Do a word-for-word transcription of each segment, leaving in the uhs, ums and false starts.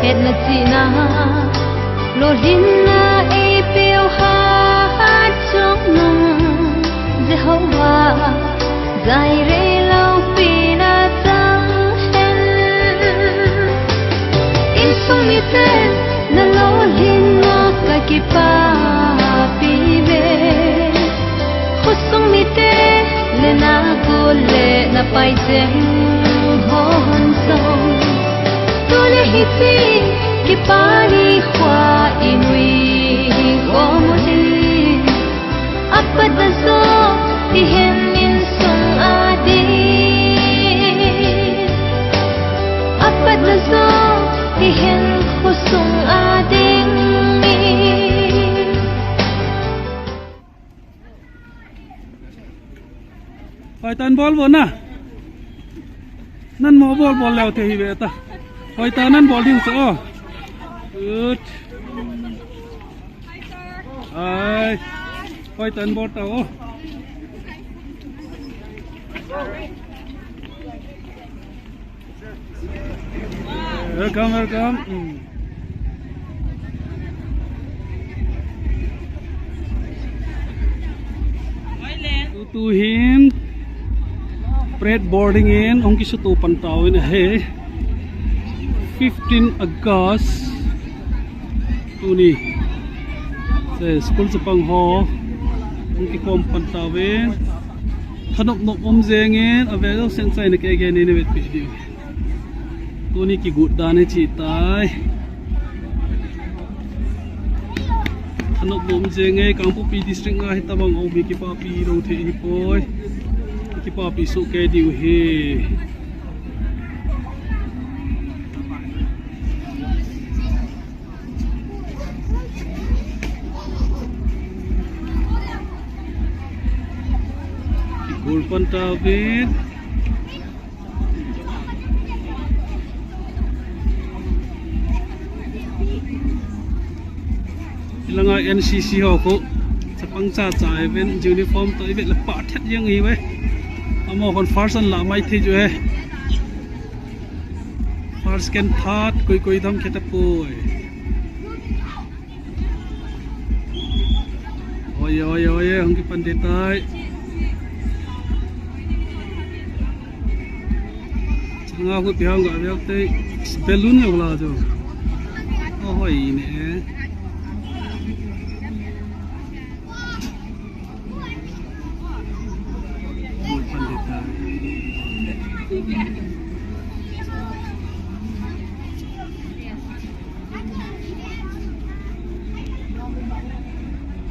Hetna chihna, lolhinna eipeu hat chungnung Jehovah, Jireh loupina chang hen. Insung mite nalolhinna kakipapi ve. Khosung mite le nagot le napai cheng hon jong, tule hiche kipa nikho inui khom u hi. Apat a jo ihin insung a ding, apat a jo ihin khosung a ding. Hoitah in bol bol na. Nangma bol bol leu thei hi ve ta. Hoitah in nang bol ding chu o. Good. Ai. Hoitah in bol tao o. Welcome, welcome. Hmm. Tutu hin parade boarding in hung kisuto pan tauvin ahi. Fifteen August. Tuni. Se, school chapang ho hung kikhom pan tauvin. Thanop nop um jengin, avel jouse in chaina kei gei in nei vetpi diu. Tuni kigot dan hiche tai. Thanop nop um jenge, Kangpokpi district nga hitabang aum hi kipapi lou thei hipoi. Kipapi soh kei diu hi. Kigol pan tauvin. Hilanga N C C ho khu chapang cha cha iven, uniform toh ivet le pha thet jeng ive. Amaho khun first an la mai thei ju e. First, second, third, koi koi dam khe tapoi. Oi, oi, oi, hung kipan ding tai. Changa khu pi hang ga vel te balloon le la jo. Oi, ne.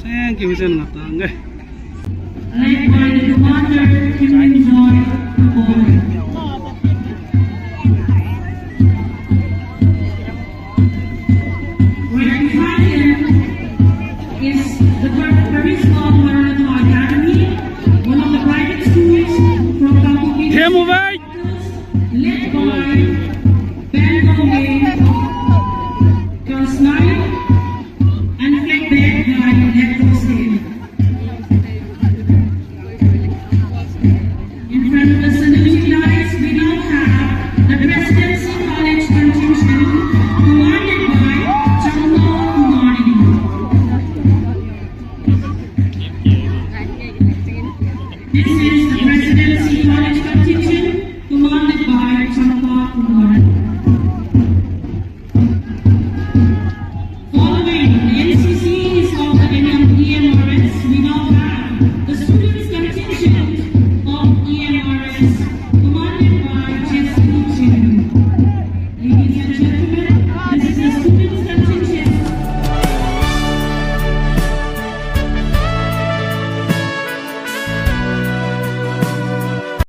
Thank you, Hussein Ngatang, eh. Led by the commander, Kim Min Joy, Paul.